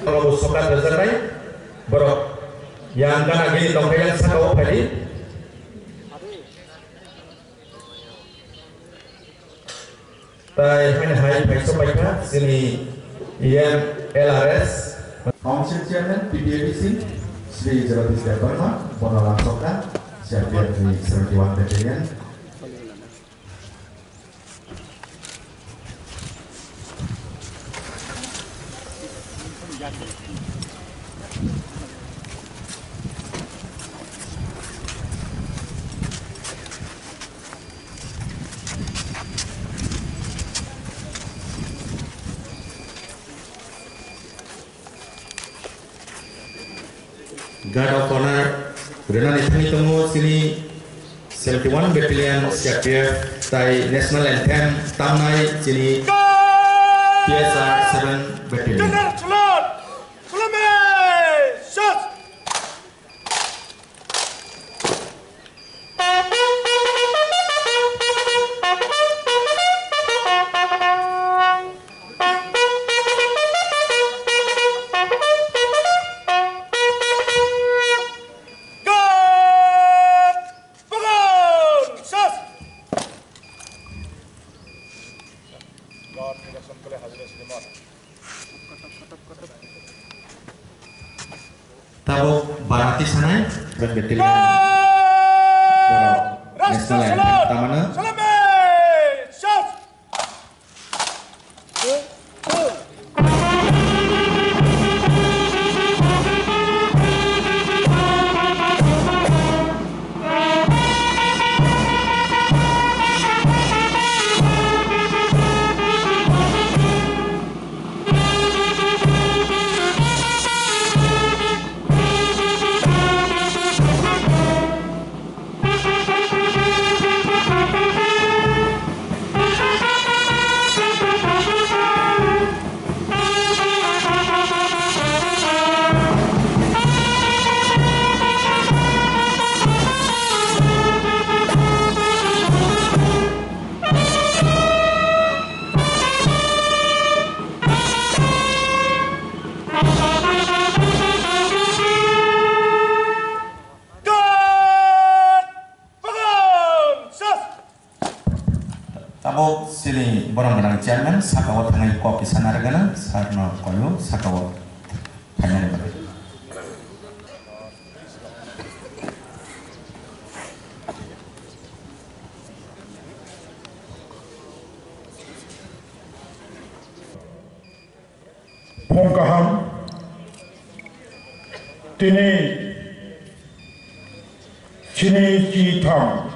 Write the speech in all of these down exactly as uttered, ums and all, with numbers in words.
Oro bo sokat rwjaknai borok yang gana gini tongkha yang saka o phaidi. Tai haino hai phai sopaikha chini E M L R S Council Chairman P T A D C Shri Jagadish Debbarma, bono langsokha C R P F ni seventy one Battalion. Guard of Honor rwnani thangwi tongo chini seventy one Battalion C R P F tai National Anthem tamnai chini P S R seven Battalion. General Salute! Salute! Shots! Tabuk barati sanai, Battalion, borok National Anthem tamano. Tabuk chini borok gwnang chairman saka o thangwi kok kisa narwkgana, sir no koyo saka o phainani bagwi. Phung kaham, tini chini chitham,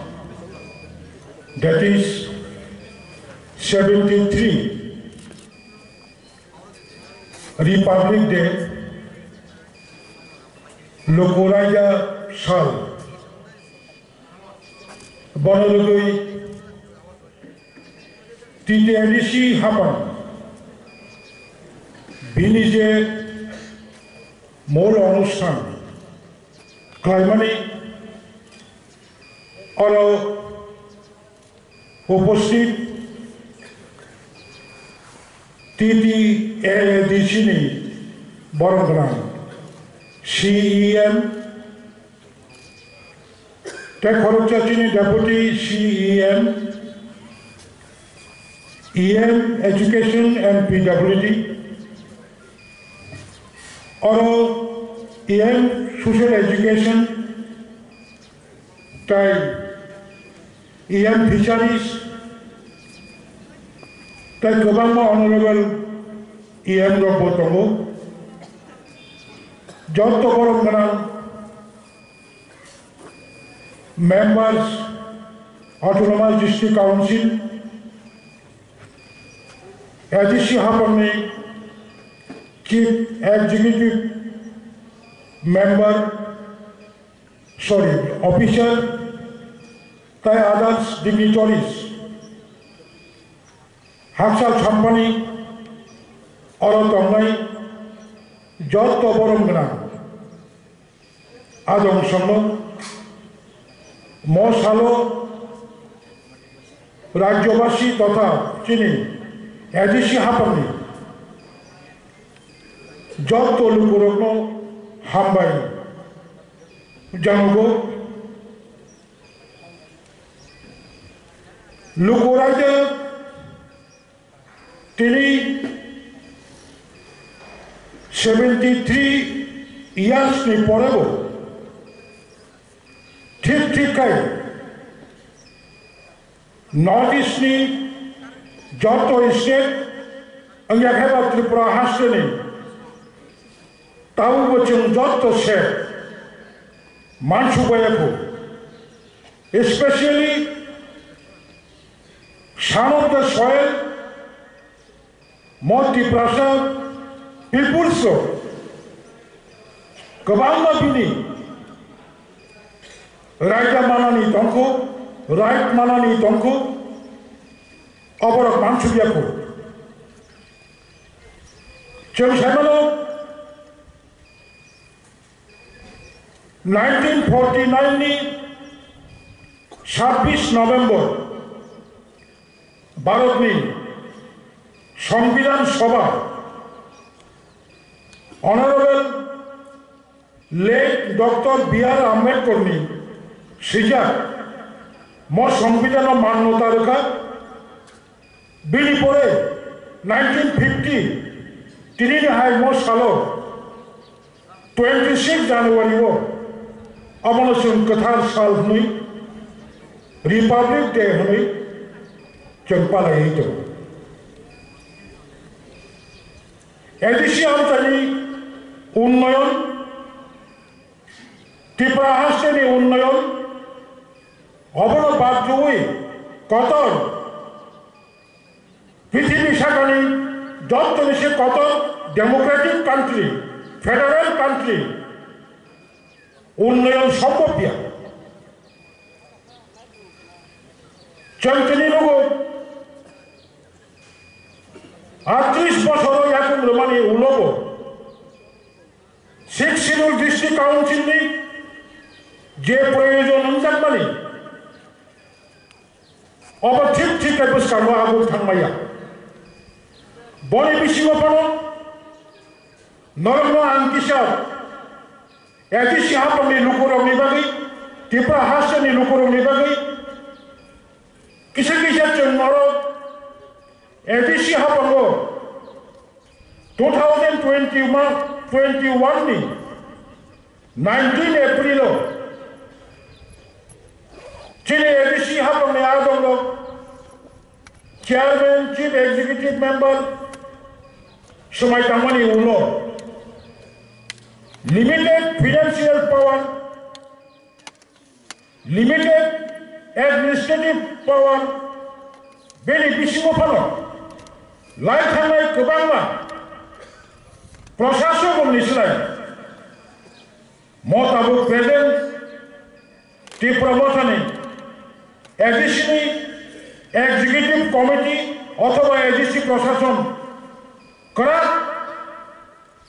that is seventy three Republic Day, Lukuraida Sal. Bono rwgwi T T A D C haphang bini je mol onusthan khlaimani oro uposthit T T A D C ni borok gwnang C E M, tei khoroksa chini Deputy C E M, E M Education and P W D, oro E M Social Education, tei E M Fisheries, tei kwbangma honorable E M rok bo tongo. Jotto borok gwnang members, Autonomous District Council, A D C haphangni Chief Executive Member, sorry, officer, tei others dignitaries, hakchal sampani oro tongnai jotto borom gwnang adong songno Mo salo rajyobasi totha chini A D C haphangni jotto lukurokno hambai janogo. Luku raida tini seventy three years ni porebo thik thik khai North East ni jotto state wngya khe ba Tripura hasteni tabukbo chwng jotto se mansukbaiya kho, especially son of the soil, mo Tiprasa peoples rok kwbangma bini raida manani tongkho, right manani tongkho, oborok mansukya kho. Chwng saimano nineteen forty nine ni sabbish November Bharatni Songbidan Sabha Honorable late Doctor B R Ambedkar ni swijak mo Songbidan no mannota rwkha. Bini pore nineteen fifty tini ni hai mo salo twenty six January o abono chwng kwthar sal hwnwi Republic Day hwnwi chwng palaiwi tongo. A D C amchaini unnoyon, Tripura hasteni unnoyon, obono bad rwui kotor prithibi sakani jottoni se kotor democratic country, federal country unnoyon sombhob ya. Chwng tini nugo atris bosoro yakung rwmani ulobo Sixth Schedule District Council ni je proyojon wngjakmani, obo thik thik khe bwskango abuk thangmaya. Boni bisingo phano norokno ang kisa A D C haphangni lukurokni bagwi, Tripura hasteni lukurokni bagwi kisa kisa chwng norok A D C haphango two thousand twenty-one, twenty-one ni nineteen April o chini A D C haphangni adongrok Chairman, Chief Executive Member swmai tangmani ulo limited financial power, limited administrative power, bini bisingo phano lai thangnai kwbangma prosasok ni slai mo tabuk present Tripura Mothani A D C ni Executive Committee othoba A D C Prosason kwrak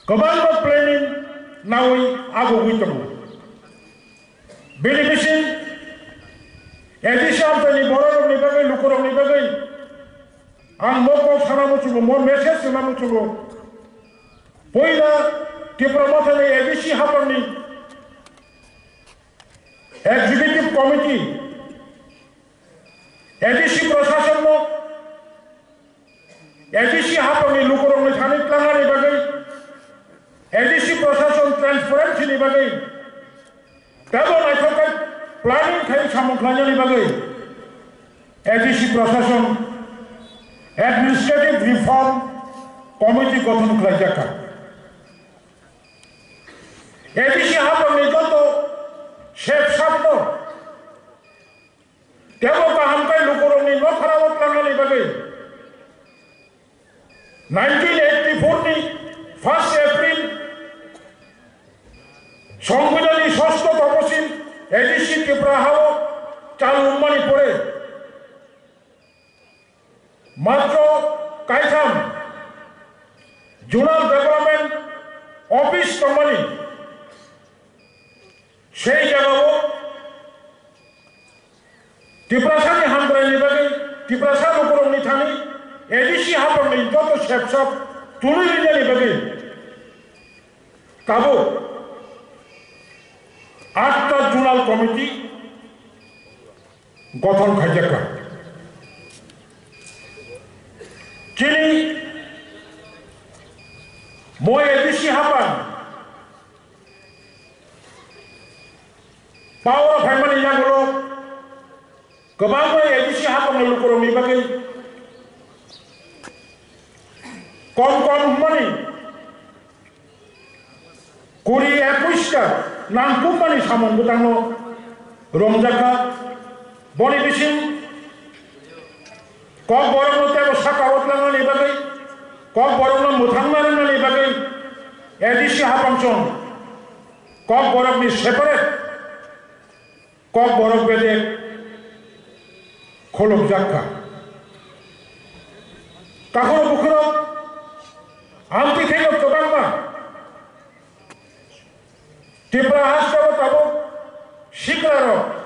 kwbangma planning nawi agugwi tongo. Bini bising A D C amchaini bororokni bagwi, lukurokni bagwi ang mo kok sana muchungo, mo message sana muchungo. Puila Tipra Mothani A D C haphangni Executive Committee, A D C Prosason no, A D C haphangni lukurokni thani tlangnani bagwi, A D C Prosason transparency ni bagwi, teibo naithok khe planning khai samung khlainani bagwi A D C Prosason Administrative Reform Committee gothon khlaijakha. A D C haphangni joto sep sapno teibo kaham khe lukurokni nokharao tlangnani bagwi nineteen eighty-four ni first April Songbidanni sosto toposil A D C Tripura hao chalu wngmani pore matro kaitham Zonal Development Office tongmani, sei jagao Tiprasani hamkraini bagwi, Tiprasa lukurokni thani A D C haphangni joto sepsap tului rinani bagwi tabuk atta Zonal Committee gothon khaijakha. Chini moi A D C haphang power o phaimani yagulo kwbangma A D C haphangni lukurokni bagwi kom kom hwnmani kuri ekush ta nangkukmani samung bwtangno romjakha. Boni bising Kokborokno teibo saka o tlangnani bagwi, Kokborokno mwthangna rwnani bagwi A D C haphang chwng Kokborokni separate Kokborok bedek kholopjak kha. Takhoro bukhurok amtwi khaino kwbangma Tripura hasteo tabuk sikrarok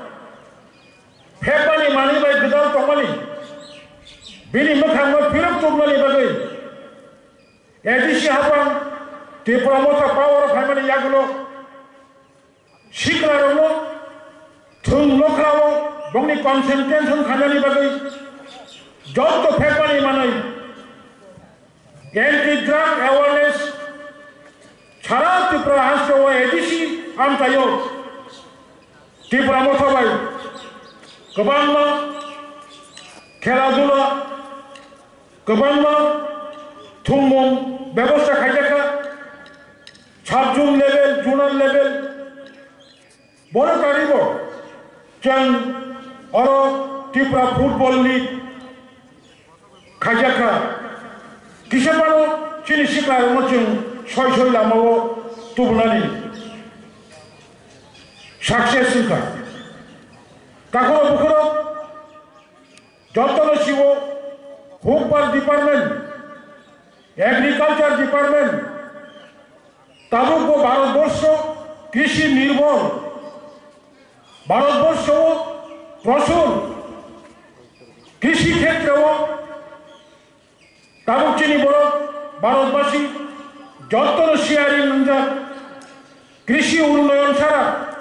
phekmani manwi bai gwdal tongmani bini mwkhangno phirok tubnani bagwi A D C haphang Tipra Motha power o phaimani yagulo sikrarokno thwng nokhrao bongni concentration khainani bagwi joto phekmani manwi anti drug awareness sara Tripura hasteo A D C amchaio Tipra Motha bai kwbangma khela dula, kwbangma thwngmung bebosta khaijakha, sub zone level, zonal level, bono karibo chwng oro Tripura Football League khaijakha. Kisa phano chini sikrarokno chwng soi soi lamao tubunani success wngkha. Takhoro bukhoro jotono siwo hukbar department, agriculture department, tabuk bo Bharatborsho krishi nirbhor, Bharatborsho o prochur krishi khetreo tabuk chini borok Bharatbasi jotono sharing wngjak. Krishi unnoyon sara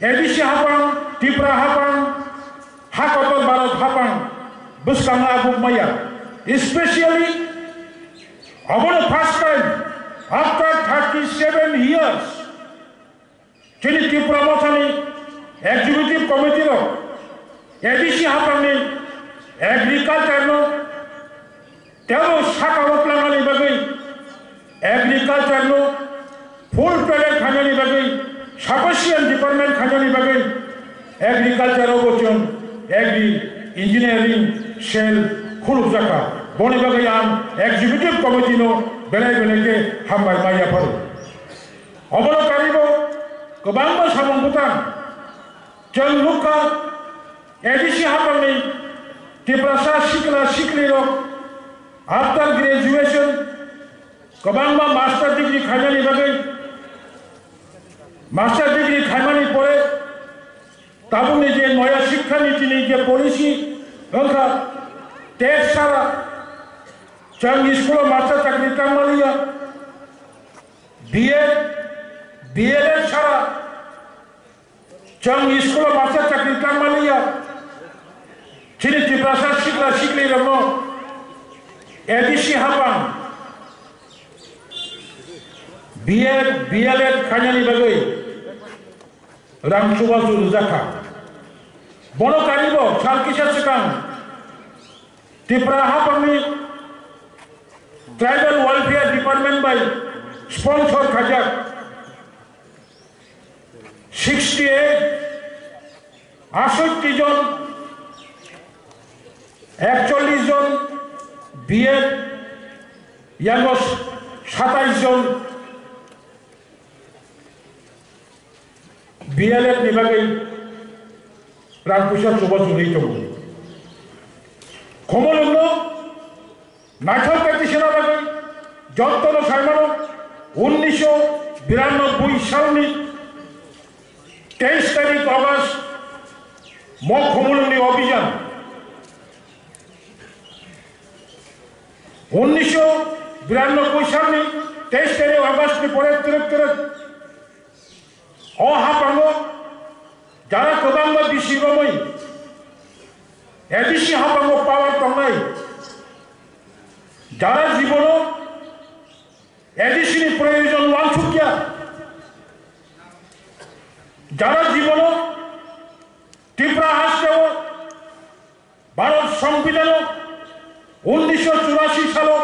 A D C haphang, Tripura haphang, ha kotor Bharat haphang bwskango abuk maya. Especially abono first time after thirty seven years chini Tripura Mothani Executive Committee rok A D C haphangni agriculture no teibo saka o tlangnani bagwi agriculture no full fledged khainani bagwi sufficient department khainani bagwi agriculture o bo chwng agri engineering cell khulukjakha. Boni bagwi ang executive committee no belai belai khe hambai ma yapharo. Obono karibo kwbangma samung bwtang chwng nukha. A D C haphangni Tiprasa sikla siklirok after graduation kwbangma master degree khainani bagwi, master degree khaimani pore tabukni je noya sikha nitini je policy wngkha, TET sara chwng school o master chakri tangmaliya, B Ed, B L Ed sara chwng school o master chakri tangmaliya. Chini Tiprasa sikla siklirokno A D C haphang B Ed, B L Ed khainani bagwi rang chubachu rwjakha. Bono karibo sal kisa swkang Tripura haphangni Tribal Welfare Department bai sponsor khaijak sixty eight, asotti jon, ekchollish jon B Ed, yango satais jon B L F ni bagwi rang puisa chubachu rwi tongo. Khomolwngno naithok khe tisina bagwi jotono saimano unnisho biranobboi salni teis tarik August Mok Khumulwngni Obhijan. Unnisho biranobboi salni teis tarik Augustni pore twrwk twrwk o haphango jara kwbangma bisi romwi A D C haphango power tongnai, jara jibono A D C ni proyojon wansukya, jara jibono Tripura hasteo Bharat Songbidan o unnisho churasi salo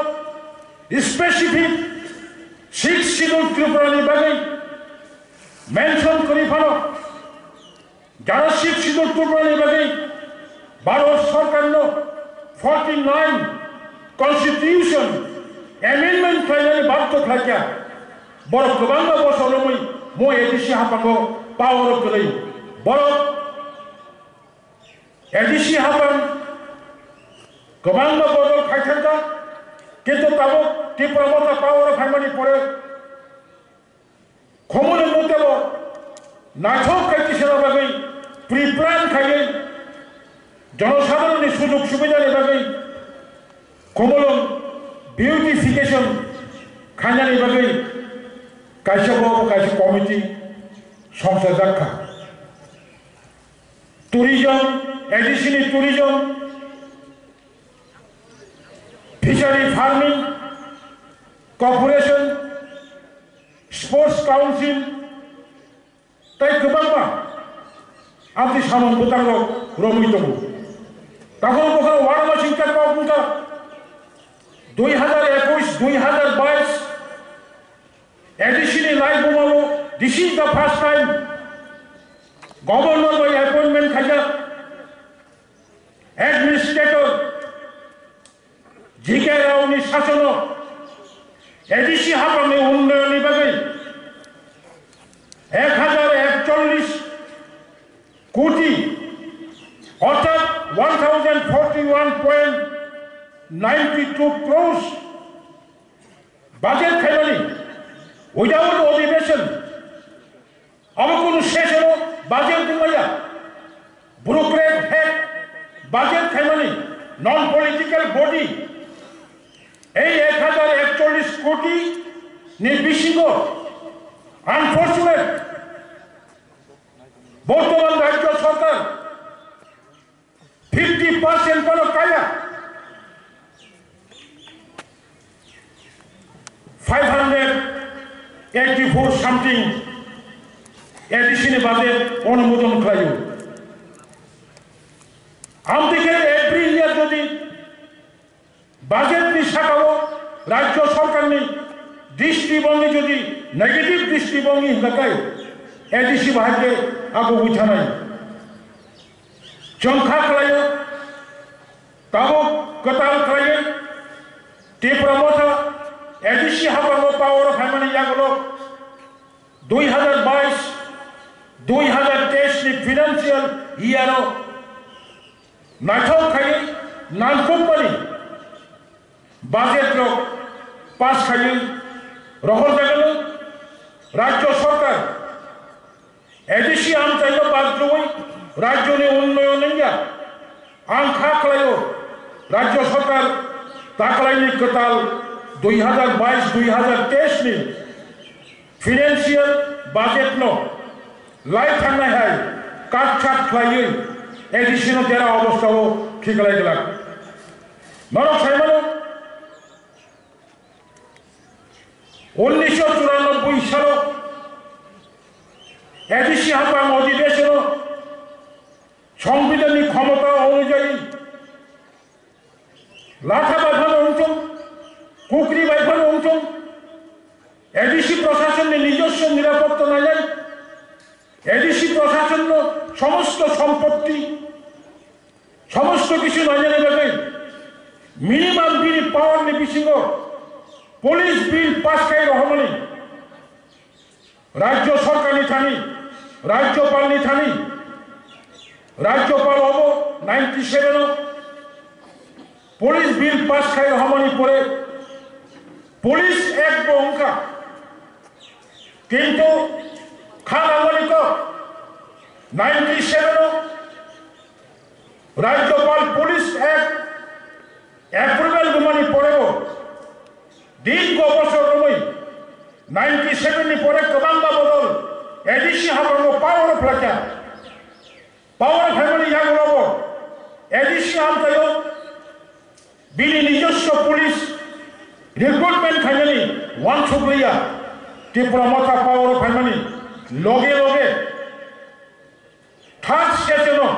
specific Sixth Schedule Tripura ni bagwi mention kwrwi phano, jara Sixth Schedule Tripura ni bagwi Bharat Sarkar no forty nine Constitution amendment khlainani badhyo khlaikha. Borok kwbangma bosor romwi mo A D C haphango power o kwrwi. Borok A D C haphang kwbangma bodol khaithakjak, kintu tabuk Tipra Motha power o phaimani pore Khumulwng Motha bo naithok khai tisana bagwi pre-plan khaiwi jonosadharon ni sujog subida ni bagwi Khumulwng beautification khainani bagwi kaisa bo kaisa committee songchajak kha. Tourism, A D C ni tourism, fishery farming, corporation, sports council, tei kwbangma amtwi samung bwtangrok romwi tongo. Takhoro bokhoro uanama singcha kok wngkha dui hazar ekush, dui hazar bais A D C ni laibumao this is the first time governor bai appointment khaijak administrator G K Rao ni sasono A D C haphangni unnayonni bagwi ek hazar ekchollis koti, orthat one thousand forty one point ninety two crores budget khaimani without odhibeshon. Abo kunu session o budget wngmaya. Bureaucrat head budget khaimani non political body. Ei ek hazar ekchollis koti ni bisingo unfortunate bortoman rajyo sarkar fifty percent phano kaya. Five hundred eighty-four something A D C ni budget onumodon khlaio. Amtwi khe every year jodi budget ni sakao rajyo sarkar ni dristibongni jodi negative dristibongni hwnkha khe A D C bahai khe abo withanai. Chwng kha khlaio, tabuk kwtal khlaiwi Tipra Motha A D C haphango power o phaimani yagulo dui hazar bais, dui hazar teis ni financial year o naithok khaiwi nangkukmani budget rok pass khaiwi rohorjagano rajyo sarkar A D C amchaino bajrwi rajyoni unnoyon wngya. Ang kha khlaio, rajyo sarkar taklaini kwtal dui hazar bais dui hazar teis ni financial budget no lai thangnai hai cut chat khlaiwi A D C no dera obostha o khiklai glak. Norok saimano, unnisho churanobboi salo A D C haphang odhibeshono Songbidanni khomota onujayi latha bai phano wngthung, kukri bai phano wngthung, A D C prosasonni nijoswo nirapotta nainai, A D C prosasonno somosto sompotti, somosto kichu nainani bagwi minimum bini power ni bisingo police bill pass khai rohormani. Rajyo sarkarni thani, rajyopalni thani, rajyopal obo ninety seven o police bill pass khai rohormani pore police act bo wngkha. Kintu kha nangmani kok ninety seven o Rajyapal Police Act approval rwmani porebo dirgho bosor romwi ninety seven ni pore kwbangma bodol A D C habango power phlaikha. Power phaimani yagulobo A D C amchaio bini nijoswo police recruitment khainani wansukliya. Tipra Motha power phaimani loge loge third session o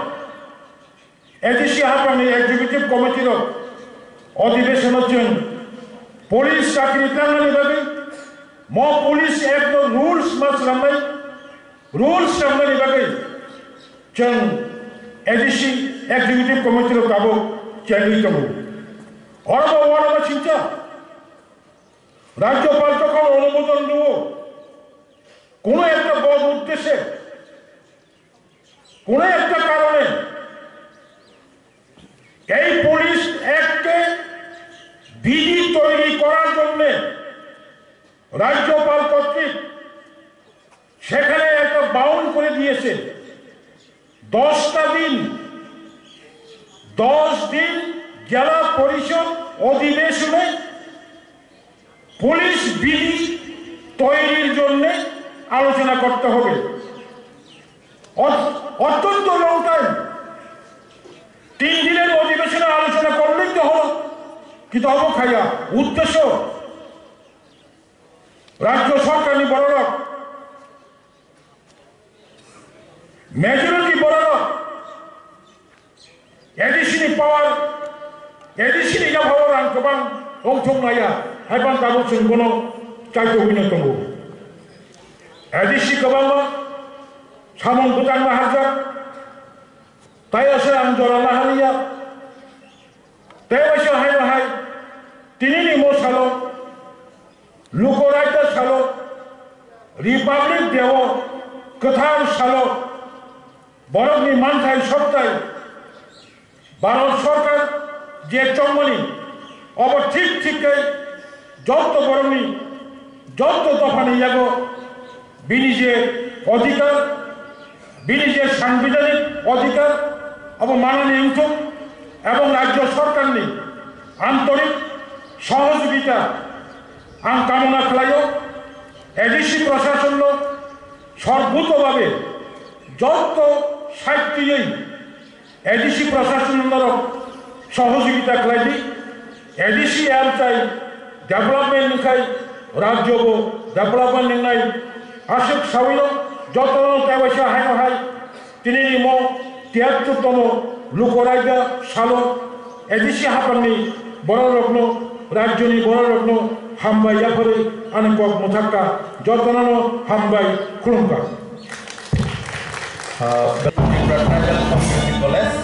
A D C haphangni executive committee rok odhibeshon o chwng police chakri tangnani bagwi mo police act no rules ma swnamnai, rules swnamnani bagwi chwng A D C executive committee rok tabuk chenwi tongo. Oro bo oro bo singcha Rajyapal jokhon onumodon rwo, কোনো একটা বদ উদ্দেশ্যে, কোনো একটা কারণে এই পুলিশ অ্যাক্টে বিধি তৈরি করার জন্য রাজ্যপাল কর্তৃক সেখানে একটা বাউন্ড করে দিয়েছে। দশটা দিন, দশ দিন জেলা পরিষদ অধিবেশনে পুলিশ বিধি তৈরির জন্য আলোচনা করতে হবে। অত- অত্যন্ত লং টাইম। তিন দিনের অধিবেশনে আলোচনা করলেই তো হলো, কিন্তু অবখাইয়া উদ্দেশ্য রাজ্য সরকারনি বড় লোক, মেজরিটি বড় লোক, ADC ni power, ADC ni yaphao rang kwbang wngthok naya, haiphano tabuk chwng bono chaitogwino tongo. Edisi kwbangma samung kwchangma harjak, tei ase ang jora nahaliya. Tei waisa haino hai, tinini mo salo, Lukoraida salo, Republic Day o, kwthar salo, borokni manthai sokthai, Bharat Sarkar je chongmani, obo thik thik khe joto borokni, joto dophani yago bini je odhikar, bini je sangbidhanik odhikar, abo manani wngthok, ebong Rajya Sarkarni antorik sohojogita ang kamona khlaio. Edisi prasasonno sorbhutobhabe joto saitiyoi Edisi prasasonno norok sohojogita khlai di. Edisi amchai development wngkhai rajyo bo development wngnai. Aswk sawino jotono tei waisa haino hai tinini mo tiyattu tomo Lukoraida salo Edisi haphangni bororokno, rajyoni bororokno hambai yapharwi ani kok mwthakka, jotono hambai khulumkha. Uh, Belpuri Tribal Community College.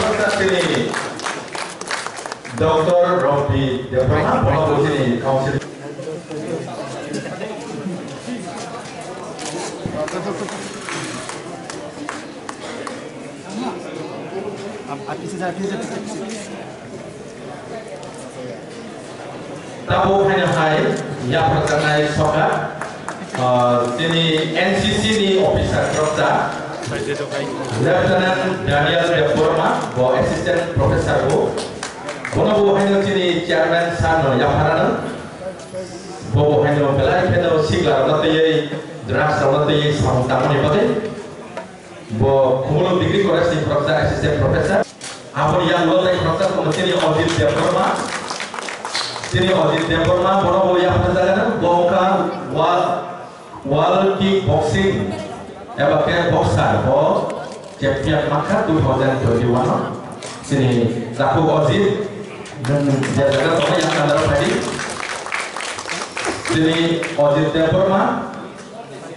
Chini Doctor Robby Debbarma, bono bo chini council. Tabuk haino hai yapharjaknai soka, ah, chini N C C ni officer khoroksa, Lieutenant Daniel Debbarma, bo Assistant Professor bo. Bono bo haino chini Chairman sir no yapharano. Bo bo haino belai kheno sikla rokno twiwi, drugs rokno twiwi samung tangmani bagwi. Bo Khumulwng Degree College ni khoroksa Assistant Professor. Aboni yang lo tei khoroksa tongo chini Ajit Debbarma. Chini Ajit Debbarma, bono bo yapharjagano, bo wngkha World, World Kick Boxing eba khe boxer, bo champion mankha two thousand twenty-one o. Chini takhuk Ajit, nwng je jaga tongo yang kandaro phaidi. Chini Ajit Debbarma,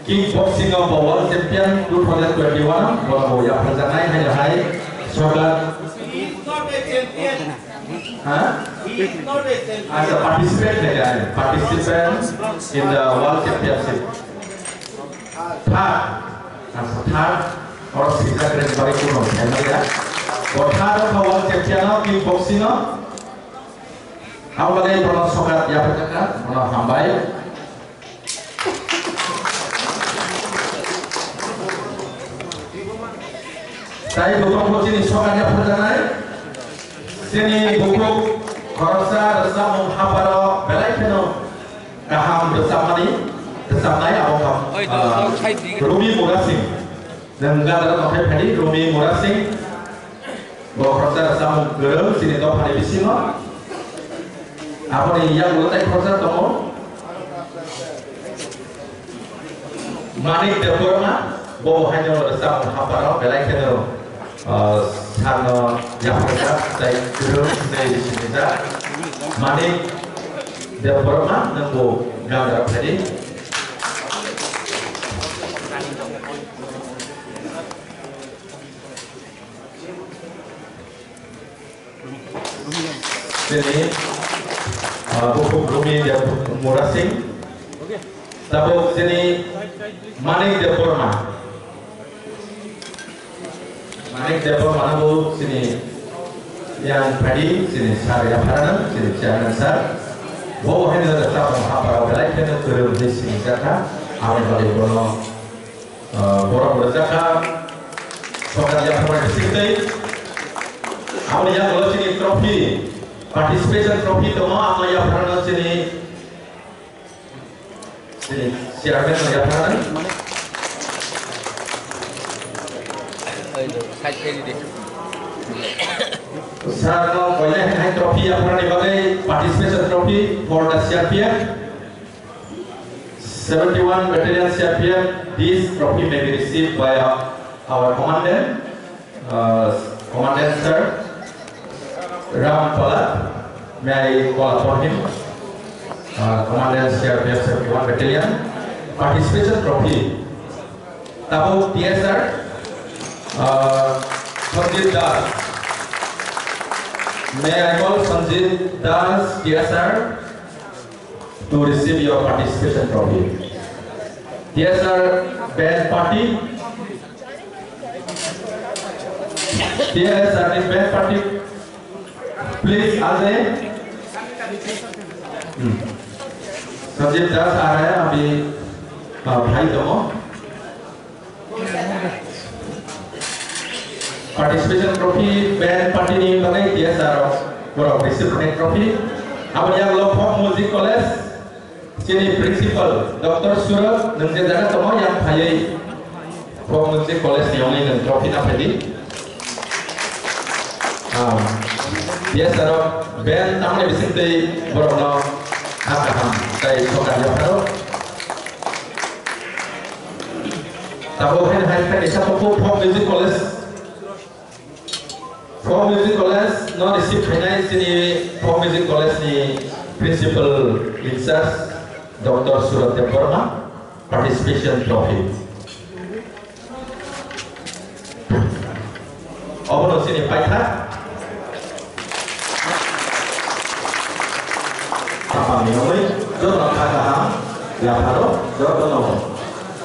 Kickboxing o bo world champion two thousand twenty-one, bono bo yapharjaknai hai hai soka. He is not a champion. Ha? He is not a champion. As a participant hai hai, participant in the world championship. Third, as a third, or sijak reng bari kuno thai maya. Bo third o world champion o kickboxing o. Ang bagwi bono soka yapharjakha, bono hambai. Tai bukhuk bo chini soka yapharjaknai. Chini bukhuk khoroksa rwchapmung hapharo belai kheno kaham rwchapmani, rwchapnai abo wngkha, Oi, ah, dok khai di. Rumi Murasing. Nwng gadara tongthai phaidi Rumi Murasing. Bo khoroksa rwchapmung kwrwng chini dophani bisingo. Aboni yagulo tai khoroksa tongo. Manik Debbarma, bo bo haino rwchapmung hapharo belai kheno, ah, sakno yapharjak tai kwrwng tei sinijak. Manik Debbarma, nwng bo gadara phaidi. Chini, ah, bukhuk Rumi Deb-, Murasing. Tabuk chini Manik Debbarma. Manik Debbarma no bo chini yang phaidi, chini sir yapharano, chini chairman sir. Bo haino rwchapmung hapharo belai kheno kwrwng hwnwi sinijakha. Aboni bagwi bono Ah, borok rwjakha, sokat yapharmani bisingtwi. Aboni yagulo chini trophy, participation trophy tongo, amo yapharano chini, chini chairman no yapharnai. Sir no koinai hai trophy yapharnani bagwi participation trophy for the C R P F. Seventy-one Battalion C R P F, this trophy may be received by our, our commandant, uh, Commandant Sir Ram Palat. May I call upon him? Uh, Commandant C R P F seventy-one Battalion, participation trophy. Tabuk T S R, uh, Sanjit Das. May I call Sanjit Das, T S R? To receive your participation trophy. T S R band party. T S R band party. Please, आ जाइए। Hmm. संजीव दास आ रहा है, अभी, uh, भाई दोनों। Participation trophy, band party ni bagwi T S R rok, borok receive khainai trophy. Aboni yagulo Folk Music College, chini principal, Doctor Suraj, nwng je jaga tongo, yang phaiwi Folk Music College ni wngwi nwng trophy na phaidi. Ah, T S R rok, band tamni bisingtwi borokno ha kaham tei soka yapharo. Tabuk hai hai kaisa tabuk Folk Music College. Folk Music College no receive khainai chini Folk Music College ni principal in charge Doctor Surat Debbarma participation trophy. Obono chini paithak. Samani wngwi jotono kha kaham yapharo jotono,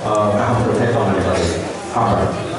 ah, kaham kwrwngthai tongmani bagwi. Hambai.